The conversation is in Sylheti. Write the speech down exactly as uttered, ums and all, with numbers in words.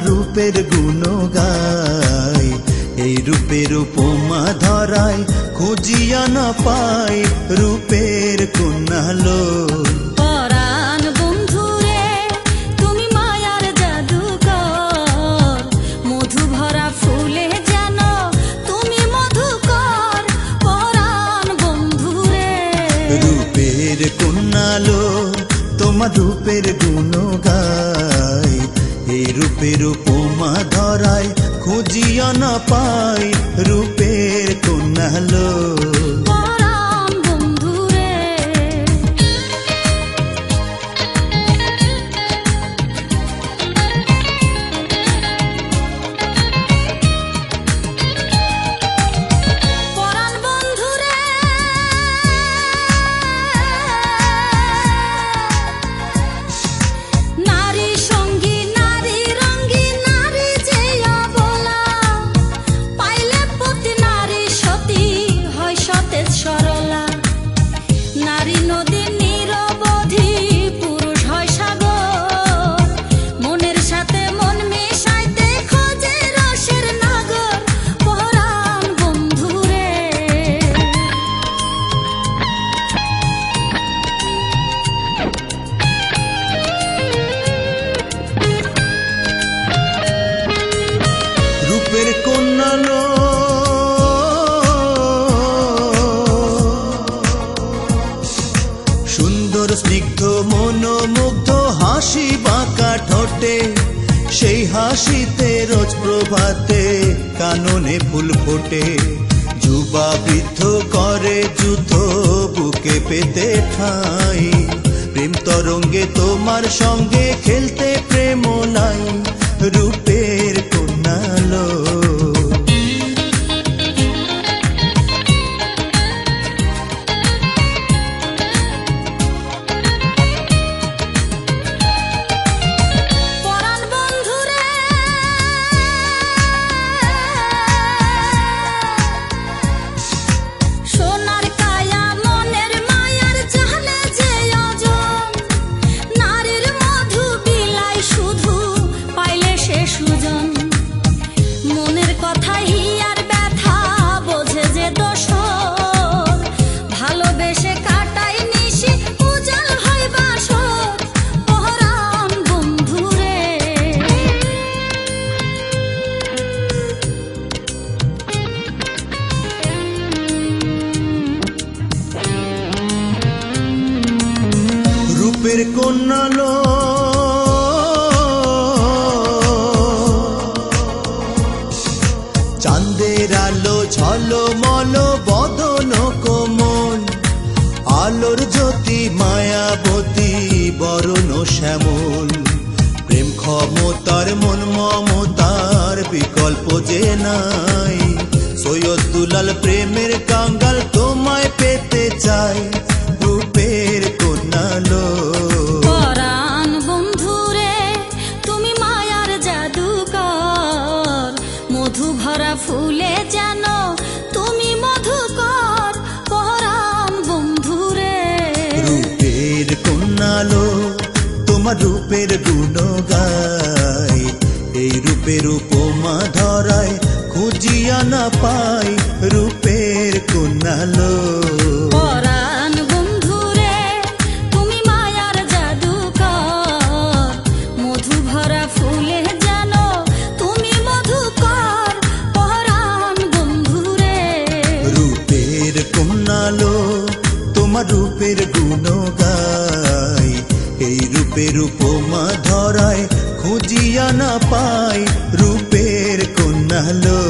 রূপের গুণ গাই, এই রূপের উপমা ধরাই, খুঁজিয়া না পাই রূপের কন্যা লো। পরাণ বন্ধুরে, তুমি মায়ার জাদুকর, মধু ভরা ফুলে যেন তুমি মধুকর। পরাণ বন্ধুরে, রূপের কন্যা লো, তোমার রূপের গুণ গাই, এই রূপের উপমা ধরাই, খুঁজিয়া না পাই রূপের কন্যা লো। পরাণ বন্ধুরে। পরাণ বন্ধুরে, নারী সঙ্গী, নারী রঙ্গী, নারী যে অবলা, পাইলে পতি নারী সতী হয় সতেজ সরলা। নারী নদী নিরবধি, পুরুষ হয় সাগর। মনের সাথে মন মিশাইতে খোঁজে রসের নাগর, পরাণ বন্ধুরে। রূপের কন্যা লো, সুন্দর স্নিগ্ধ মনোমুগ্ধ হাসি বাঁকা ঠোঁটে, সেই হাসিতে রোজ প্রভাতে কাননে ফুল ফোটে। যুবা বৃদ্ধ করে যুদ্ধ বুকে পেতে ঠাঁই, প্রেম তরঙ্গে তোমার সঙ্গে খেলতে প্রেম লাই, রূপের কন্যা লো। পরাণ বন্ধুরে, সোনার কায়া মনের মায়ার জানে যে ওজন। নারীর মধু বিলাই শুধু, পাইলে সে সুজন। মনের কথা হিয়ার ব্যথা বোঝে যে দোসর, ভালোবেসে কাটাই নিশি উজাল হয় বাসর, পরাণ বন্ধুরে। রূপের কন্যা লো, চাঁদের আলো ঝলমল বদন কোমল, আলোর জ্যোতি মায়াবতী বরণ শ্যামল। প্রেম ক্ষমতার মন মমতার বিকল্প যে নাই, সৈয়দ দুলাল প্রেমের কাঙ্গাল তোমায় পেতে চাই, রূপের কন্যা লো। পরাণ বন্ধুরে, তুমি মায়ার জাদুকর, মধু ভরা ফুলে যেন তুমি মধুকর, পরাণ বন্ধুরে। রূপের কন্যা লো, তোমার রূপের গুণ গাই, এই রূপের উপমা ধরাই, খুঁজিয়া না পাই রূপের কন্যা লো। পরাণ বন্ধুরে, তুমি মায়ার জাদুকর, মধু ভরা ফুলে যেন তুমি মধুকর, পরাণ বন্ধুরে। রূপের কন্যা লো, তোমার রূপের গুণ গাই, এই রূপের উপমা ধরাই, খুঁজিয়া না পাই রূপের কন্যা লো।